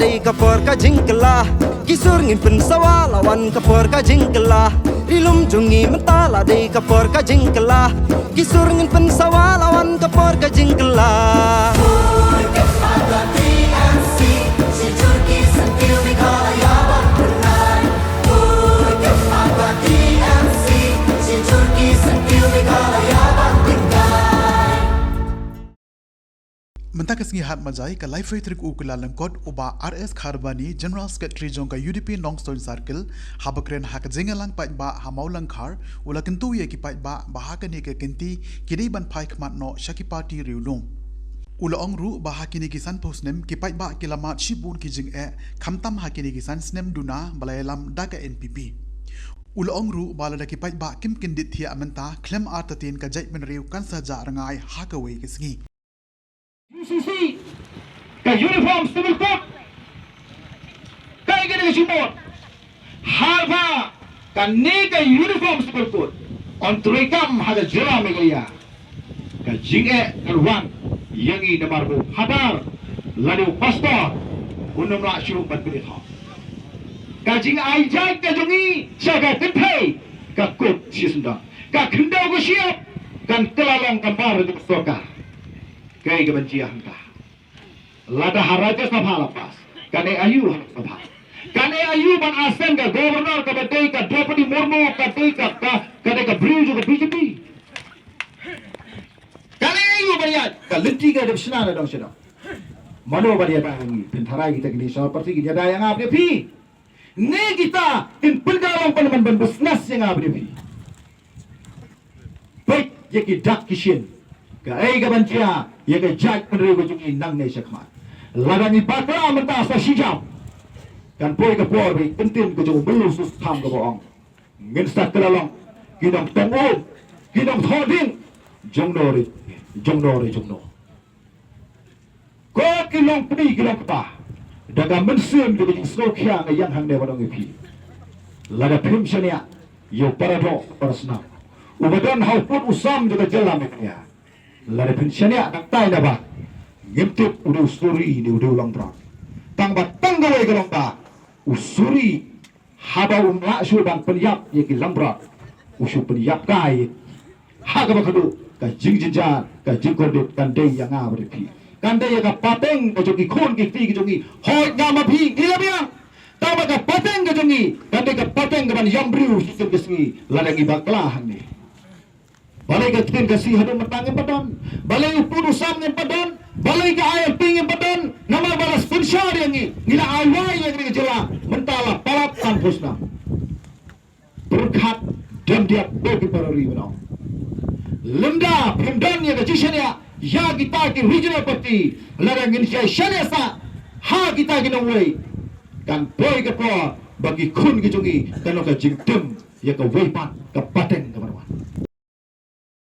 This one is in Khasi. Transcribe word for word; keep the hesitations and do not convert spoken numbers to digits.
Dei ka por ka jingkylla, ki sur ngin pynsawa la wan ka por ka jingkylla. Ri lum jong ngi mynta la dei ka por ka jingkylla, ki sur ngin pynsawa la wan ka por ka jingkylla. Mynta ka sngi Hat Majai ka laiphew tarik u Kyllalyngkot, u Bah R S Kharbani, General Secretary jong ka U D P Nongstoiñ Circle, haba kren ha ka jingïalang paidbah ha Mawlangkhar, u la kyntu ïa ki paidbah ba ha kane ka kynti ki dei ban phai khmat noh sha ki party riewlum. U la ong ruh ba ha kine ki sanphew snem ki paidbah ki la mad shibun ki jingeh, khamtam ha kine ki san snem duna ba la ïalam da ka N P P. U la ong ruh ba lada ki paidbah kim kyndit thiah mynta, khlem artatien ka jaitbynriew kan sa jah rngai ha kawei ka sngi. U C C, ka Uniform Civil Code, kaei kane ka jingmut? Haba kane ka Uniform Civil Code yn treikam ha ka jylla Meghalaya, ka jingeh kan wan ïa ngi namar ba u phadar lane u pastor un ym lah shuh ban pynithuh. Ka jingai jait ka jong ngi sha ka kynthei ka kut shisyndon, ka khyndew ka shyiap kan kylla long ka mar jong ka sorkar. Kaei kaban jia hangta? Lada ha Rajya Sabha la pass, kan ïa aïu ha Lok Sabha? Kan ïa aïu ban ascend ka Governor kaba dei ka Droupadi Murmu, ka dei ka, ka, ka dei ka briew jong ka B J P? Kan ïa aïu ban ïaid? Ka lynti ka dep shna na dong sha dong. Mano ban ïada ïa ngi? Phin tharai kita ki national party kin ïada ïa nga bad ïa phi? Ne kita kin pynkylla long pynban ban business ïa nga bad ïa phi? Peit ïa ki dak ki shin. Kaei kaban jia ïa ka jaitbynriew ka jong ngi nangne shakhmat? Lada ngi bakla mynta sa shijam, kan poi ka por ba i kyntien ka jong u Myllung Sngewskham kaba ong, ngin sa kylla long ki nongtong um, ki nongthoh ding, jongno re, jongno re jongno. Ko ki longkmie ki longkpa, da ka mynsiem da ka jingsngewkhia nga ïeng hangne ban ong ïa phi, lada phim shaniah ïa u paradoh parasnam uba don ha u pud u sam jong ka jylla Meghalaya, lada phin shaniah nangtai naba, ngim tip u dei u suri ne u dei u langbrot. Tang ba tang kawei ka long ba u suri, haba um lah shuh ban pynïap ïa ki langbrot, u shu pynïap kai ha kaba khatduh ka jingjynjar, ka jingkordit kan dei ïa nga bad ïa phi. Kan dei ïa ka pateng ka jong ki khun ki kti ki jong ngi. Hooid, nga ma phi ngi la biang. Tangba ka pateng ka jong ngi kan dei ka pateng kaban ïam briew shisien ka sngi lada ngi bakla hangne. Balei ka ktien Khasi haduh mynta ngim pat don? Balei u pud u sam ngim pat don? Balei ka I L P ngim pat don? Namar ba la synshar ïa ngi, ngi la ai wai ïa ngi ka jylla, mynta la palat san phew snem. Pyrkhat dem diat, ko ki para ri ba nong. Lymda phim don ïa ka jingshaniah ïa kita ki regional party, lada ngin shaniah sah ha kita ki nongwei, kan poi ka por ba ki khun ki jong ngi kan long ka jingtim ïa kawei pat ka pateng